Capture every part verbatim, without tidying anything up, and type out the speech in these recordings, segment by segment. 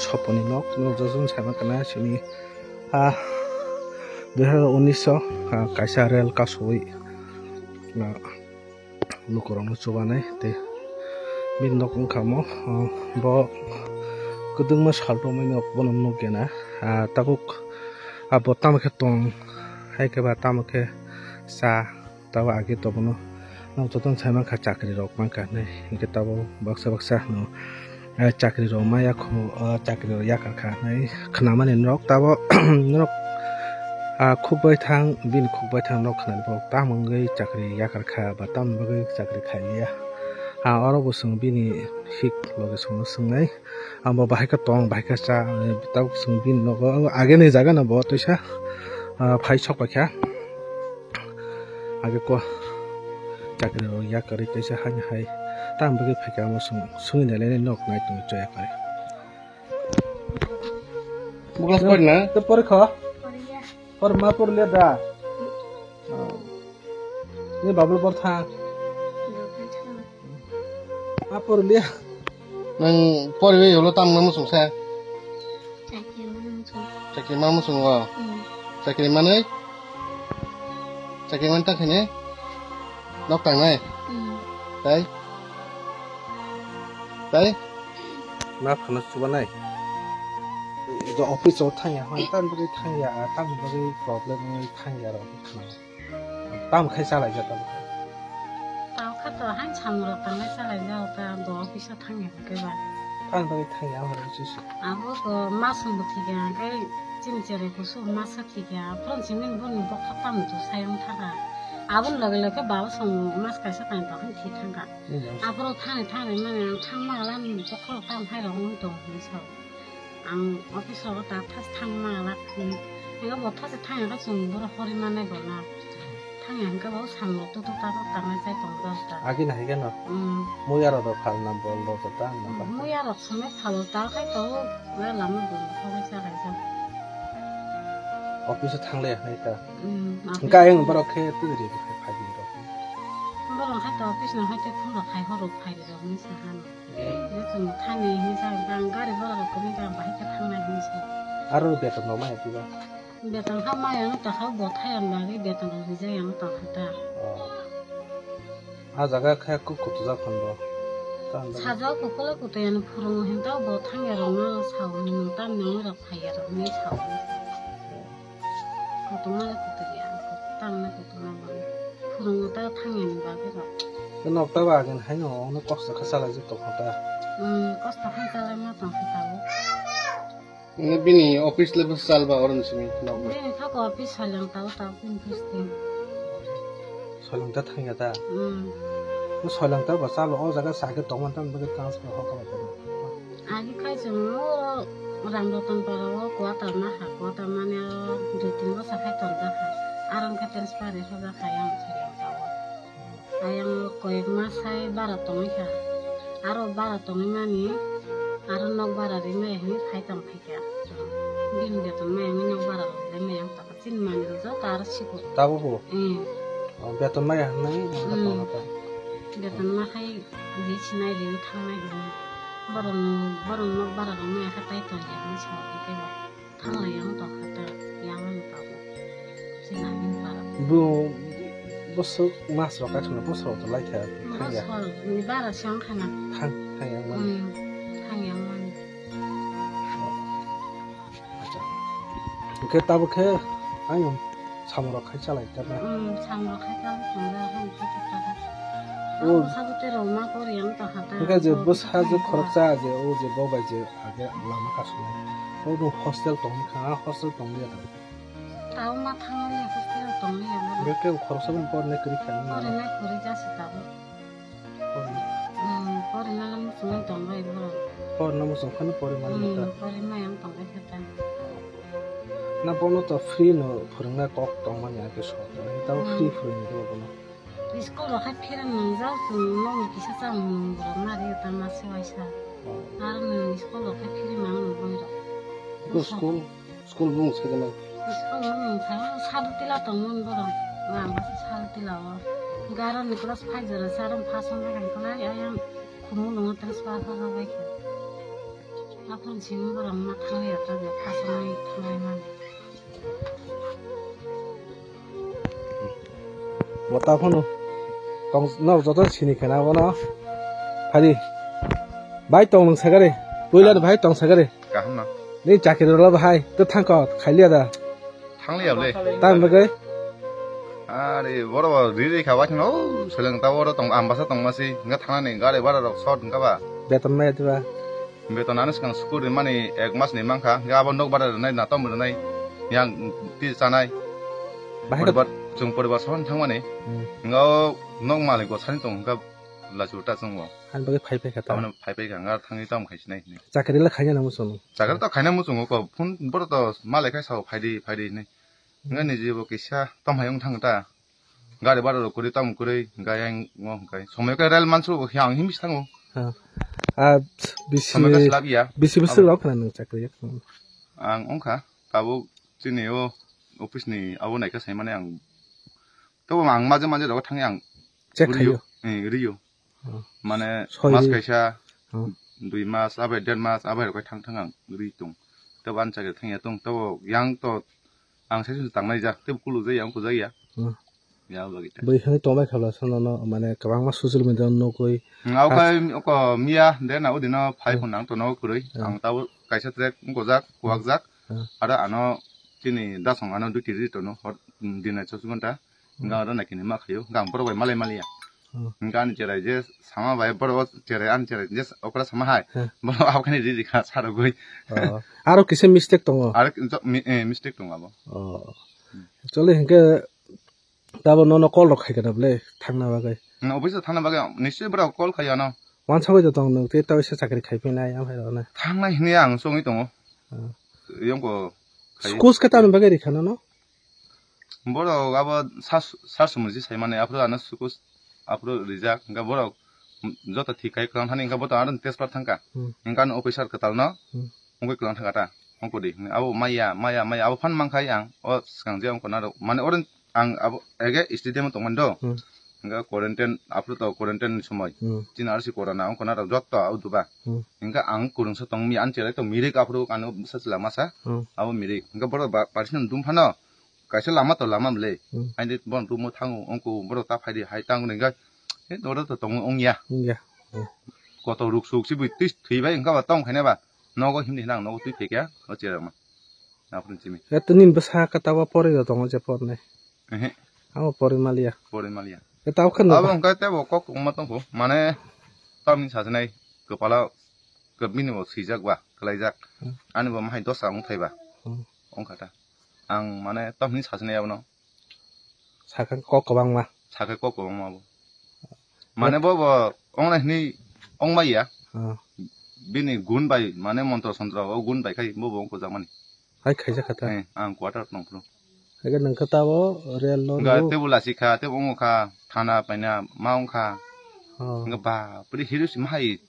Soponi nok, nok joto saima kana sini, ah, dui hazar unis o, ah, kaisa rel kasui, ah, lukurokno chubanai tei bini nok wngkha mo, ah, bo kwdwngma sal tongmani nok bono nukya na, ah, tabuk abo tamo khe tong hai khe ba tamo khe cha. Tabo age tobono nok jotono sai mankha chakri rok mankha hinwi, hinkhe tabo baksa baksa no, eh, chakri rok maya kho, ah, chakri rok yakar kha hinwi khnamani norok tabo norok, ah, khuk bai thang bini khuk bai thang norok khnani borok tamo wngwi chakri yakar kha ba tamoni bagwi chakri khailiya. Ah, oro bo chwng bini hik loge songno swngnai. Abo bahai khe tong, bahai khe cha, eh, tabuk chwng bini nogo, abo ageni jaga no bo twisa, ah, phai sok paikha. Age ko chakri rok yakarwi kaisa hani hai tam bagwi phaikha, amo chwng sungwi nailai nok nai tongwi cha yakarwi. Buglas pori na? To pori kho? Pori ma pori le da? Oh. Ni babul por tha? Ma pori le? Nang pori le yolo tam ma musung sa? Chakri ma musung. Chakri ma musung o? Hmm. Chakri manai? Chakri man ta khene? Nok tangnai? Hmm. Tai? Tai? Ma phano chubanai? Jo office o thangya, hwn tam bagwi thangya, tam bagwi problem wngwi thangya rok khna. Tam khai chalai ja tam khai. Tam kha to han samro tangnai chalai ja ta do office o thangya khe ba. Tam bagwi thangya hwn chusi. Abo ko masung bo thikya khe chini chere kusu masa thikya. Phone simi boni bokha tam tu sayang thaka. Abon loge loge baba song mas kaisa tang to han thi thangka. Aphuru thani thani mani ang thangma lam bokhorok tam hai rok wng tong hinwi sa. Ang office rogo ta thas thangma lak hinwi. Ang bo thas thang khe chwng borok hori mannai bo na. Thang ya hwnkhe bo samung tuk tuk ta tok tangnai chai tong jao ta. Agi na hai gano. Hmm. Muya rok do phal na bol rok do ta na ba. Muya rok samai phalo ta khai to. Ura lama bo hori sa hai sa. Office thang le hai ta. Hmm. Hwnkhe ayang borok khe twi ri phai phai rok. Borok hai to office no hai te phone rok khai horo phai rok ni sa hano. Bo chwng thani hinwi sa, ang gari bora rok kwrwi kha, ang bahai khe thangnai hinwi sa. Aro beton rok maya twiba? Beton kha maya wng tongkha, bo thai ang bagwi beton rok rijak ang tongkha ta. Oh. Ah jaga khe kuk kutu jak phan bo. Sajak kokolo kutu yani phurungo hinwi ta bo thangya rok no sao hinwi ta nangwi rok phaiya rok hinwi sao. Kotorma le kotor ya, kotor tang na kotorma bo. Phurungo ta thangya ni bagwi rok. Nok ta ba agin haino ono kosto kha chalai jik tong kha ta. Hmm, kosto kha chalai ma tong kha ta bo. Ini bini office le bwsal ba oron simi nok ba. Bini thok office salang ta ta bini office te. Salang ta thangya ta. Hmm. Bo salang ta ba chalo o jaga sa khe tongma ta bagwi transfer hokha ba. Agi khai chwng o Ramratan para o quarter ma ha, quarter mane o dui tin bosor khai tonjak ha. Aro wngkha transfer ri hojak ha yang Sri Lanka o. Ayang o koyek ma sai bara tongwi kha. Aro bara tongwi mani aro nok bara ri maya hinwi khai tong phai kha. Bini beton maya wngwi nok bara rok le maya wng tong kha. Chini manwi rok joto aro sikok. Tabuk bo? Eh. Oh, beton maya hinwi wng kha Hmm. tong kha ta. Beton ma khai ri sinai ri thangnai hinwi. Borok, borok nok bara rok maya kha tai tong ya hinwi sa khe ba. Thanglai yang tong kha ta, yang ang tabuk. Chini ani para. Bo, bosok mas rok kaisa bosok rok to lai kha thang ya. Bosok ni bara se wng kha na. Thang, thang yang mani. Hmm, thang yang mani. Acha. Hwnkhe tabuk khe ayang samung rok khai chalai ta na? Hmm, samung rok khai chalai tong da, hai khe ta ta. O. Abo sabo tei rok ma kori yang ta ha ta. Hwnkhe je bo bwsa je khoroksa je o je bo bai je age lama kasonai. O bo hostel tong kha, hostel tong ya ta. Tao ma thangmani hostel tong ya bo. Beke khoroksa bo porna kwrwi kha. Porna kwrwi jasa tabuk. Porna. Hmm, porna muchungwi tong bai borok. Porna muchung phano pori mani Hmm, ta. Pori ma yang tong bai kha ta. Na bono to free no phwrwngna kok tongmani age sok. Tao Hmm. free phwrwngwi rw bono. School rok khai phirang nang jak, chwng nokni kisa chamung borok nari ta ma se waisa. Oh. Aro nwng school rok khai phiri mang nw boi rok. School, school bung se gwnang. School bung sa, sadu tila tongmani borok. Ang sadu tila o. Garo ni class five jora sa rom pass ong kha khe ayang khumu nungo transfer kha bai kha. Aphuru simi borok ma thangliya ta je, khasani thanglai mani. Bo ta phano tong, no joto sini khana bono. Phari. Bai tong nung sagare. Puila bai tong sagare. Kaham na. Ni chakri rwla bahai. To thangko khailiya da. Thangliya le. Tang bagwi. Are boro bo ri ri kha waithano seleng ta oro tong ambasa tong masi. Nga thangnani gari bara rok short nga ba. Beton mai diba. Beton ano swkang school rimani ek mas ni mankha, hingke abo nok bara rwnai, natom rwnai, yang ti chanai. Bahai poribar, chwng poribar sohon thangmani. Hmm. Hingke o nok malik bo sani tong hingke lachi uta chwng bo. Ani bagwi phai phai kha ta. Abono phai phai kha, hingke thangwi tamo khai sinai hinwi. Chakri le khaina nang muchung. Chakri to khaina muchungo ko, phone boro to malai khai sao, phaidi, phaidi hinwi. Hingke niji bo kisa tom hai wng thang ta. Gari bara rok kwrwi tamo kwrwi, hingke ayang ngo hingke. Somoi khe rel mansu bo khe ang himsi thango. Ha. Ah, bisi, Somoi khe slap ya. Bisi bwswk Abo rok khna nung chakri ya? Ang wngkha, tabuk chini o office ni abo naikha saimani ang. Tabo ang maje maje rogo thangwi ang Check riyo. Khayo. Eh, riyo. Oh. Mane Soi mas ri. Kaisa, Oh. Dui mas, abai der mas, abai rok thang thang ang ri tong. Tabo ang chakri thangya tong, tabo yang to Ang saichung tangnai jak, tei kuluk jak ya, wngkuk jak ya. Hmm. Ya, bagwi ta. Bwrwi hwnwi tongbai kha bwla, sono no, mane, kwbangma social media o nukwi. Hmm, abo khai, oko miya, de na, odino phai Hmm. phone ang tono kwrwi. Hmm. Ang tabo kaisa track wngkuk jak, kuwak jak. Hmm. Aro ano chini dasong ano duty ri tono, hor, hmm, dinai chobbish ghonta. Hmm. Hingke aro naikhe ni ma khaio, hingke ang borok bai malai maliya. Hmm. Hingke ani cherai je sama bai borok o cherai ani cherai je okra sama hai. Hmm. Borok abokhani ri ri kha sarogwi. Oh. Aro kisa mistake tongo? Aro jo-, mi-, eh, mistake tongo abo. Oh. Hmm. Actually hingke tabo nono call rok khai kana bwle thangna bagwi? Hmm, office o thangna bagwi nischoi borok call khai ano. Wansugwi to tong nwng tei tawisa chakri khai phinai amhai rokno. Thangnai hinwi ang chongwi tongo. Hmm. Yongko khai. Schools khe tamni bagwi ri khana no? Borok abo sar, sar sumui se sai mani, aphuru ano suku, aphuru rijak, hingke borok joto thik khai kwlang thani, hingke bo to ano test pass thangka. Hmm. Hingke ano officer kwtal no, Hmm. wngwi kwlang thangka ta, wngkudi. Abo maya, maya, maya, abo phan mankhai ang, o swkang je wngkha narok, mane oro ang abo ege stadium o tongmani do. Hmm. Hingke quarantine, aphuru to quarantine ni somoi. Hmm. Chini R C corona, wngkha narok joto abo duba. Hmm. Hingke ang kwrwngsa tongmi, ani cherai to mirik aphuru ano bwsa chwla masa, Hmm. abo mirik. Hingke borok ba, parsi no dum phano, Kaisa lama to lama mle. Hmm. Haini bon room o thango, ongko borok ta phaidi hai tango nengga. He, oro to tongo ongya. Ongya. Hmm. Koto ruk suk si bui twi thwi bai wngka ba tong khaina ba. Nogo himni hinang nogo twi phekya, o chera ma. Aphuru chimi. E to nin bwsa ka tawa pori do tongo je porne. Ehe. Amo pori malia. Pori malia. E taw khan Abo ba. Wngka te bo kok ongma tongkho. Mane tamni sajnai kwpala kwbini bo swijak ba, kwlaijak. Hmm. Ani bo mahai dosa wngthai ba. Hmm. Wngkha ta. Ang mane tamo hinwi sachina yabono. Sakha kok kwbangma. Sakha kok kwbangma bo. Mane bo bo ongna hinwi ongma ya. Ah. Bini gun bai mane montro sontro o gun bai khai bo bo ongkha jakmani. Hai khaisa kha ta. Eh, ang quarter tong phuru. Hai khe nang kha tabo rel no. Ga tebo lasi kha, tebo ongkha, thana paina ma ongkha. Oh. Nga ba, puri hiru si mahai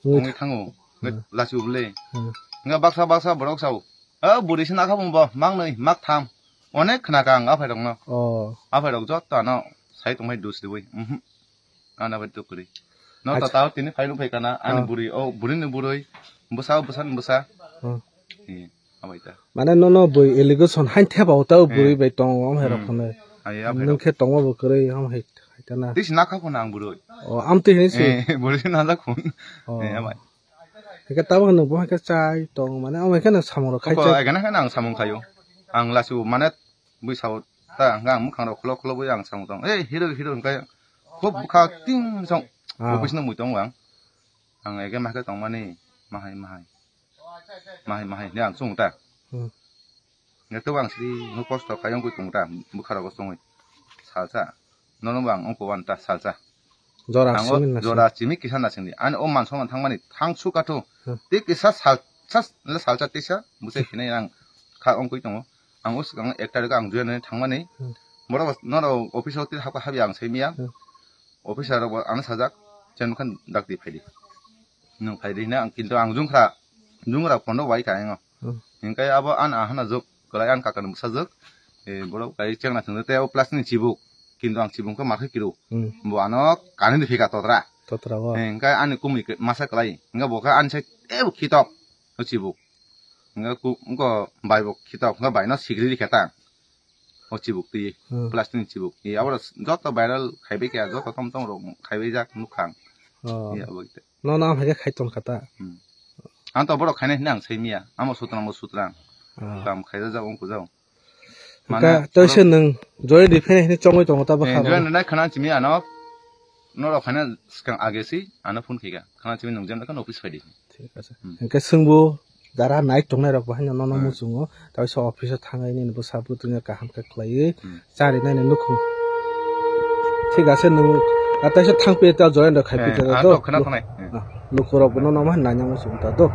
Ongwi ongwi thango. Hmm. Lasi uble. Hmm. Nga baksa baksa borok sao. O buri se nakha bumbo, mak nwi, mak tham. Onek khna ka ang aphai rokno. Oh. Aphai rok jotto ano sai tongmai dus riwi. Mhm. Ana bai tuk kri. No ta Acha. Tao tini phai rok phai kana, ani Ah. Buri, o buri ni burui. Bwsa, bwsa ni bwsa. Hmm. Eh, abai ta. Mane nono bui allegation hain theba o tao Eh. Buri bai tongo, am hai rok Hmm. Khone. Ai, aphai Nung rok. Khe tongo bo kwrwi, am hai, hai ta na. Tisi nakha khuna ang burui. Oh, am twi hinwi si. Eh, buri se najak khun. Oh. Eh, abai. Hake tabo hwnwi bo hake chai tong mane, omo hake no samung rok khai Koko chai. Agana hake no ang samung khaio. Ang lasu mane bui sao ta hwnkhe ang mwkhang rok khulok khulok bai ang samung tong. "Ei, hero, hero," hwnkhe khub bwkha ting song Ah. Office no mui tongo ang. Ang ege ma hake tong mani mahai mahai. Mahai mahai hwnwi ang chwng ta. Hmm. Nge tebo ang sri no kosto kayong koi tong ta, bwkha rogo songoi. Salsa. Nono bo ang ongko wan ta salsa. Jora Ang o simi na jora simi. Simi kisa na sini. Ani o man songman thangmani thang su katho. Hmm. Te kisa sal, sas, le salsa tisa, bwsai khinai ang kha ongkoi tongo. Ang o swkang ek tarikh ang juya nani thangmani. Hmm. Borok no office o te hapka habi ang saimiya. Hmm. Officer rok bo ano sajak, "Chen khan dakti phaidi. Nwng phaidi," hwnwi ang, kintu ang jungkha, jungra phone rok bai ka ang. Hmm. Hinkhe abo an ahana jok, kwlai an kakani bwsajwk, eh, borok kai chengna thwngwi tei abo plastic ni chibuk, kintu ang chibuk khe ma khe kiru. Hmm. Bo ano kanwi phika totra. Totra o. Eh, hinkhe ani kumui khe masa kwlai, hinkhe bo khe ani sai tebo khitok. O chibuk. Nga ku, ngo bai bo khitok, nga bai no sigri ri khe ta. O chibuk twi, Hmm. plastic ni chibuk. I abo joto viral khaibai khe, joto tom tom rok khaibai jak nukhang. Oh. I abo ite. No, no, am hai khe khai tong kha ta. Hmm. Ang to borok khainai hwnwi ang sai miya. Amo sutrang, bo sutrang. Ah. Kam khaijak, jak, ungkujak. Hwnkhe Mane, tei se borok nwng join ri phai hwnwi chongwi tongo ta bwkha Eh, join rok. Rinai khana chimi ano. Norok khaina swkang age si, ano phone khaika. Khana chimi nwng jemda kha office phaidi. Thik ase. Hmm. Hwnkhe swngbo jara nai tongnai rok bo haino nono Hmm. muchungo. Tei se office o thangwi nini bwsa bwtwino kaham khe khlaiwi Hmm. chari nai nukhung. Thik ase nwng, ah, tei se thangpi ta join rok khaipi Eh, ta ah, do. Tok khna thanai. Eh. Ah, lukurok bo nono ma nanya muchung ta do.